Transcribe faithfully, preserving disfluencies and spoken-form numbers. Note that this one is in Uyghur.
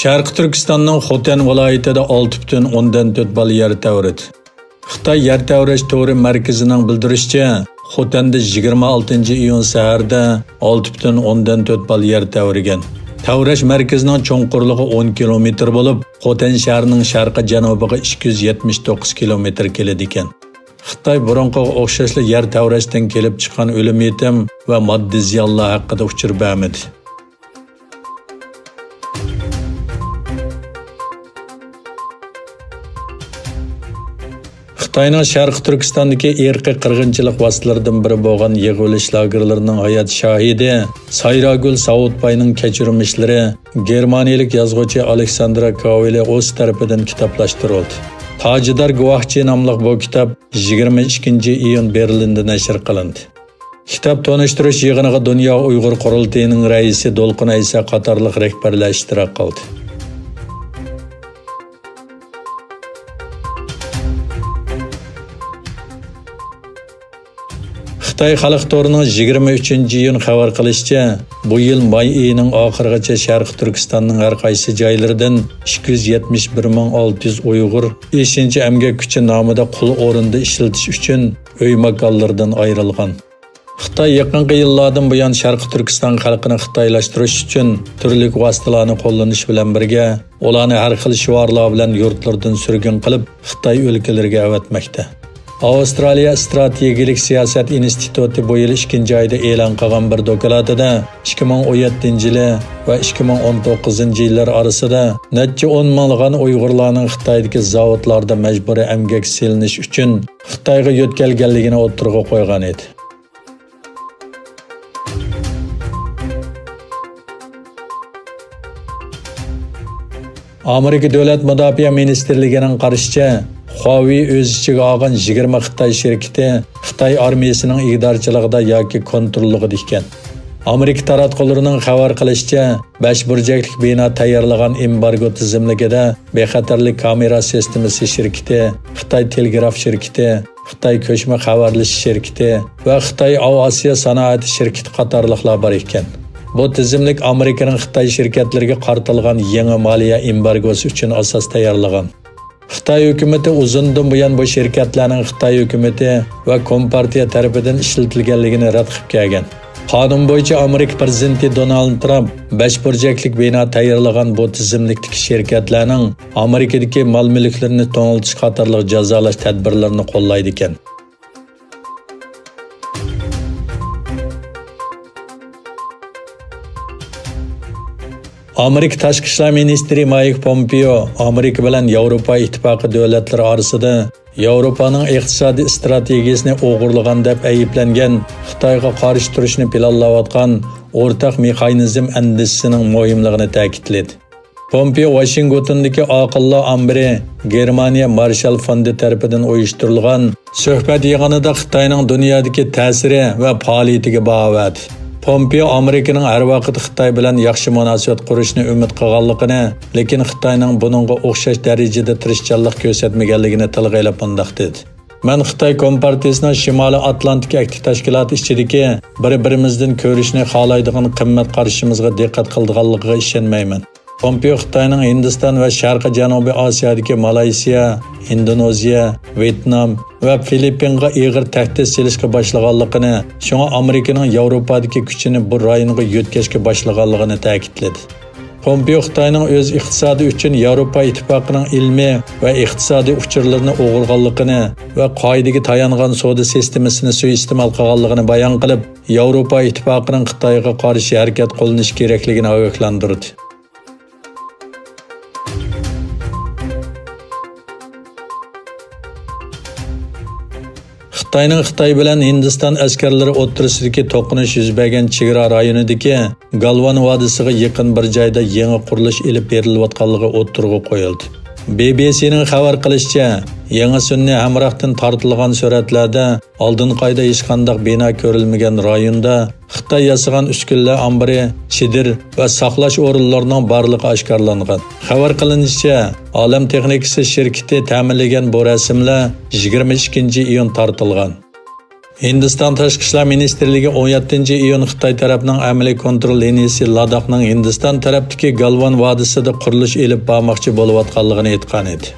شەرقىي تۈركىستاننىڭ خوتەن ۋىلايىتىدە ئالتە پۈتۈن ئوندىن تۆت بالا يەر تەۋرىدى. خىتاي يەر تەۋرەش تورى مەركىزىنىڭ بىلدۈرۈشىچە، خوتەندە يىگىرمە ئالتىنچى ئىيۇن سەھەردە ئالتە پۈتۈن ئوندىن تۆت بالا يەر تەۋرىگەن. تەۋرەش مەركىزىنىڭ چوڭقۇرلۇقى ئون كىلومېتىر بولۇپ، خوتەن شەھىرىنىڭ شەرقىي جەنۇبىغا ئىككى يۈز يەتمىش توققۇز كىلومېتىر كېلىدىكەن. خىتاي بۇرۇنقىغا ئوخشاشلا يەر تەۋرەشتىن كېلىپ چىققان ئۆلۈم يېتىم ۋە ماددىي زىيانلار ھەققىدە ئۇچۇر بەرمىدى. خىتاينىڭ شەرقىي تۈركىستاندىكى ئىرقىي قىرغىنچىلىق ۋاسىتىلىرىدىن بىرى بولغان يىغىۋېلىش لاگېرلىرىنىڭ ھايات شاھىدى سايراگۈل ساۋۇتباينىڭ كەچۈرمىشلىرى گېرمانىيەلىك يازغۇچى ئالېكساندرا كاۋىلي ئوس تەرىپىدىن كىتابلاشتۇرۇلدى. تاجىدار گۇۋاھچى ناملىق بۇ كىتاب يىگىرمە ئىككىنچى ئىيۇن بېرلىندا نەشر قىلىندى. كىتاب تونۇشتۇرۇش يىغىنىغا دۇنيا ئۇيغۇر قۇرۇلتىيىنىڭ رەئىسى دولقۇن ئەيسا قاتارلىق رەھبەرلەر ئىشتىراك قىلدى. خىتاي خەلق تورىنىڭ يىگىرمە ئۈچىنچى ئىيۇن خەۋەر قىلىشىچە، بۇ يىل ماي ئېيىنىڭ ئاخىرىغىچە شەرقىي تۈركىستاننىڭ ھەر قايسى جايلىرىدىن ئىككى يۈز يەتمىش بىر مىڭ ئالتە يۈز ئۇيغۇر ئېشىنچا ئەمگەك كۈچى نامىدا قۇل ئورنىدا ئىشلىتىش ئۈچۈن ئۆي ماكانلىرىدىن ئايرىلغان. خىتاي يېقىنقى يىللاردىن بۇيان شەرقىي تۈركىستان خەلقىنى خىتايلاشتۇرۇش ئۈچۈن تۈرلۈك ۋاسىتىلارنى قوللىنىش بىلەن بىرگە، ئۇلارنى ھەر خىل شوئارلار بىلەن يۇرتلىرىدىن سۈرگۈن قىلىپ، خىتاي ئۆلكىلىرىگە ئەۋەتمەكتە. ئاۋسترالىيە ئىستراتېگىيەلىك سىياسەت ئىنستىتۇتى بۇ يىل ئىككىنچى ئايدا ئېلان قىلغان بىر دوكلاتىدا، ئىككى مىڭ ئون يەتتىنچى يىلى ۋە ئىككى مىڭ ئون توققۇزىنچى يىللار ئارىسىدا نەچچە ئون مىڭلىغان ئۇيغۇرلارنىڭ خىتايدىكى زاۋۇتلاردا مەجبۇرىي ئەمگەك سېلىنىش ئۈچۈن خىتايغا يۆتكەلگەنلىكىنى ئوتتۇرىغا قويغان ئىدى. ئامېرىكا دۆلەت مۇداپىئە مىنىستىرلىكىنىڭ قارىشىچە، خۇاۋېي ئۆز ئىچىگە ئالغان يىگىرمە خىتاي شىركىتى خىتاي ئارمىيىسىنىڭ ئىگىدارچىلىقىدا ياكى كونتروللۇقىدا ئىكەن. ئامېرىكا تاراتقۇلىرىنىڭ خەۋەر قىلىشىچە، بەش بۇرجەكلىك بىنا تەييارلىغان ئېمبارگو تىزىملىكىدە بىخەتەرلىك كامېرا سىستېمىسى شىركىتى، خىتاي تېلېگراف شىركىتى، خىتاي كۆچمە خەۋەرلىشىش شىركىتى ۋە خىتاي ئاۋىئاتسىيە سانائىتى شىركىتى قاتارلىقلار بار ئىكەن. بۇ تىزىملىك ئامېرىكىنىڭ خىتاي شىركەتلىرىگە قارىتىلغان يېڭى مالىيە ئېمبارگوسى ئۈچۈن ئاساس تەييارلىغان. خىتاي ھۆكۈمىتى ئۇزۇندىن بۇيان بۇ شىركەتلەرنىڭ خىتاي ھۆكۈمىتى ۋە كومپارتىيە تەرىپىدىن ئىشلىتىلگەنلىكىنى رەت قىلىپ كەلگەن. قانۇن بويىچە ئامېرىكا پىرېزىدېنتى دونالد ترامپ بەش بۇرجەكلىك بىنا تەييارلىغان بۇ تىزىملىكتىكى شىركەتلەرنىڭ ئامېرىكىدىكى مال-مۈلۈكلىرىنى توڭلىتىش قاتارلىق جازالاش تەدبىرلىرىنى قوللايدىكەن. ئامېرىكا تاشقى ئىشلار مىنىستىرى مايك پومپېئو ئامېرىكا بىلەن ياۋروپا ئىتتىپاقى دۆلەتلىرى ئارىسىدا ياۋروپانىڭ ئىقتىسادىي ئىستراتېگىيىسىنى ئوغرىلىغان دەپ ئەيىبلەنگەن خىتايغا قارشى تۇرۇشنى پىلانلاۋاتقان ئورتاق مېخانىزم ئەندىزىسىنىڭ مۇھىملىقىنى تەكىتلىدى. پومپېئو ۋاشىنگتوندىكى ئاقىللار ئامبىرى گېرمانىيە مارشال فوندى تەرىپىدىن ئۇيۇشتۇرۇلغان سۆھبەت يىغىنىدا خىتاينىڭ دۇنيادىكى تەسىرى ۋە پائالىيىتىگە باھا بەردى. پومپېئو ئامېرىكىنىڭ ھەر ۋاقىت خىتاي بىلەن ياخشى مۇناسىۋەت قۇرۇشنى ئۈمىد قىلغانلىقىنى، لېكىن خىتاينىڭ بۇنىڭغا ئوخشاش دەرىجىدە تىرىشچانلىق كۆرسەتمىگەنلىكىنى تىلغا ئېلىپ مۇنداق دېدى. مەن خىتاي كومپارتىيىسىنىڭ شىمالىي ئاتلانتىك ئەھدى تەشكىلاتى ئىچىدىكى بىر-بىرىمىزدىن كۆرۈشنى خالايدىغان قىممەت قارىشىمىزغا دىققەت قىلىدىغانلىقىغا ئىشەنمەيمەن. پومپېئو خىتاينىڭ ھىندىستان ۋە شەرقىي جەنۇبىي ئاسىيادىكى مالايسىيا، ئىندونېزىيە، ۋيېتنام ۋە فىلىپپىنغا ئېغىر تەھدىت سېلىشقا باشلىغانلىقىنى، شۇڭا ئامېرىكىنىڭ ياۋروپادىكى كۈچىنى بۇ رايونغا يۆتكەشكە باشلىغانلىقىنى تەكىتلىدى. پومپېئو خىتاينىڭ ئۆز ئىقتىسادى ئۈچۈن ياۋروپا ئىتتىپاقىنىڭ ئىلمىي ۋە ئىقتىسادىي ئۇچۇرلىرىنى ئوغرىغانلىقىنى ۋە قائىدىگە تايانغان سودا سىستېمىسىنى سۇيىئىستېمال قىلغانلىقىنى بايان قىلىپ، ياۋروپا ئىتتىپاقىنىڭ خىتايغا قارشى ھەرىكەت قوللىنىشى كېرەكلىكىنى ئاگاھلاندۇردى. خىتاينىڭ خىتاي بىلەن ھىندىستان ئەسكەرلىرى ئوتتۇرىسىدىكى توقۇنۇش يۈز بەرگەن چېگرا رايونىدىكى گالۋان ۋادىسىغا يېقىن بىر جايدا يېڭى قۇرۇلۇش ئېلىپ بېرىلىۋاتقانلىقى ئوتتۇرىغا قويۇلدى. بى بى سىنىڭ خەۋەر قىلىشىچە، يېڭى سۈنئىي ھەمراھتىن تارتىلغان سۈرەتلەردە ئالدىنقى ئايدا ھېچقانداق بىنا كۆرۈلمىگەن رايوندا خىتاي ياسىغان ئۈسكۈنىلەر ئامبىرى، چېدىر ۋە ساقلاش ئورۇنلىرىنىڭ بارلىقى ئاشكارىلانغان. خەۋەر قىلىنىشىچە، ئالەم تېخنىكىسى شىركىتى تەمىنلىگەن بۇ رەسىملەر يىگىرمە ئىككىنچى ئىيۇن تارتىلغان. ھىندىستان تاشقى ئىشلار مىنىستىرلىكى ئون يەتتىنچى ئىيۇن خىتاي تەرەپنىڭ ئەمەلىي كونترول لىنىيىسى لاداخنىڭ ھىندىستان تەرەپتىكى گالۋان ۋادىسىدا قۇرۇلۇش ئېلىپ بارماقچى بولۇۋاتقانلىقىنى ئېيتقانىدى.